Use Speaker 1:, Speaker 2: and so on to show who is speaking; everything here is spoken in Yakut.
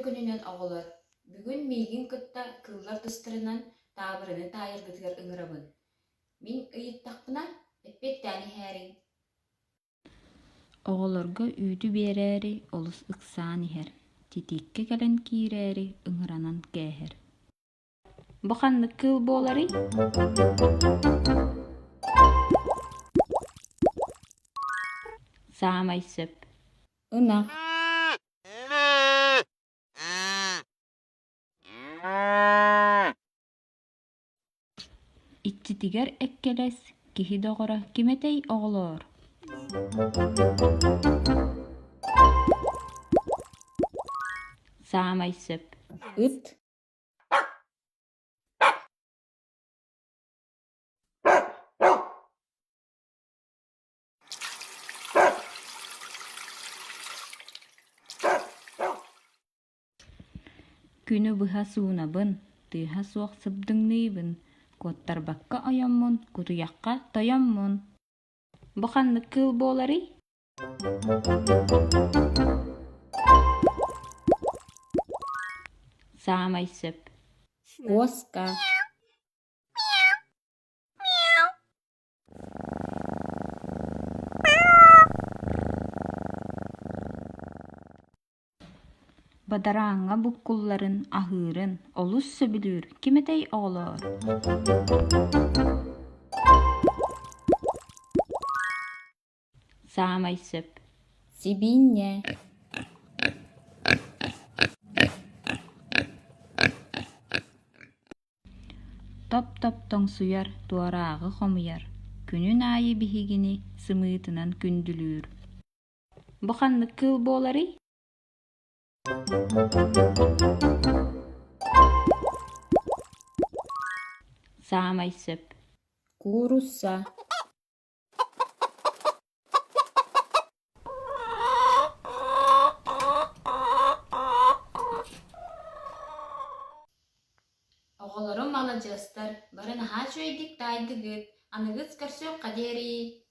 Speaker 1: күнүнэн оҕолор! Бүгүн миигин кытта кыыллар тустарынан таабырыны таайаргытыгар ыҥырабын. Мин ыйыттахпына, эппиэттээн иһээриҥ.
Speaker 2: Оҕолорго үүтү биэрээри олус ыксаан иһэр, титииккэ кэлэн киирээри ыҥыранан кээһэр Бу ханнык кыыл буоларый? Саамай сөп.
Speaker 1: Ынах.
Speaker 2: Иччитигэр эккэлэс, киһи доҕоро ким этэй оҕолоор? Саамай сөп.
Speaker 1: Ыт.
Speaker 2: Күнү быһа суунабын, тыаһа суох сыбдыҥныыбын, куоттарбакка ойоммун, кутуйахха тойоммун. Бу ханнык кыыл буоларый? Саамай сөп.
Speaker 1: Куоска.
Speaker 2: Бадарааҥҥа буккулларын, аһыырын олус сөбүлүүр ким этэй оҕолоор? Саамай сөп.
Speaker 1: Сибиинньэ.
Speaker 2: Топ-топ тоҥсуйар, туорааҕы хомуйар, күнүн аайы биһигини сымыытынан күндүлүүр. Бу ханнык кыыл буоларый? Саамай сөп.
Speaker 1: Куурусса. Оҕолорум маладьыастар, бары наһаа үчүгэйдик таайдыгыт, аныгыс көрсүөххэ диэри.